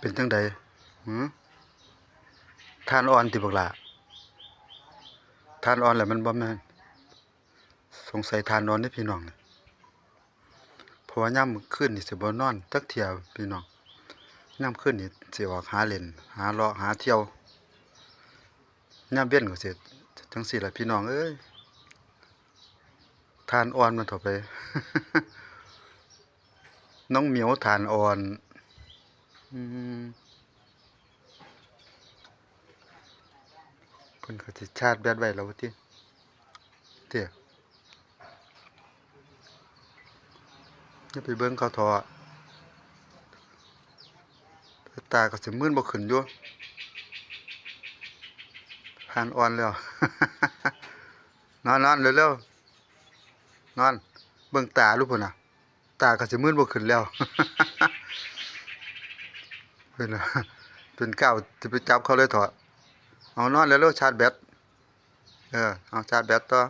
ປັນຈັ່ງໃດ? ຫື? ຖ່ານອ່ອນຕິບັກຫຼ້າ? ຖ່ານອ່ອນແລ້ວມັນບໍ່ແມ່ນ ສົງໄສຖ່ານອ່ອນເດ້ພີ່ນ້ອງ ເພາະວ່າຍາມມື້ຄືນນີ້ຊິບໍ່ນອນຈັກເທື່ອພີ່ນ້ອງ ຍາມຄືນນີ້ຊິອອກຫາຫຼິ້ນ ຫາເລາະ ຫາທ່ຽວ ຍາມເວັນກໍຊິຈັ່ງຊີ້ລະພີ່ນ້ອງເອີຍ ຖ່ານອ່ອນມັນເທົ່າໃດ. ນ້ອງໝຽວຖ່ານອ່ອນ ອືມ ເພິ່ນກໍຊິຊາດແບດໄວ້ແລ້ວຕິ ເດ້ ຢ່າໄປເບິ່ງເຂົາເທາະ ຕາກໍຊິມືນບໍ່ຂຶ້ນຢູ່ ຖ່ານອ່ອນແລ້ວ ນອນໆ ເລັວໆ ນອນ ເບິ່ງຕາລູກພຸ້ນນະ ຕາກໍຊິມືນບໍ່ຂຶ້ນແລ້ວ ເປັນ ເປັນກ້າວຊິໄປຈັບເຂົາເລີຍເທາະ ເອົານອນແລ້ວໂລດ ຊາດແບັດ ເອີ ເອົາຊາດແບັດຕໍ່.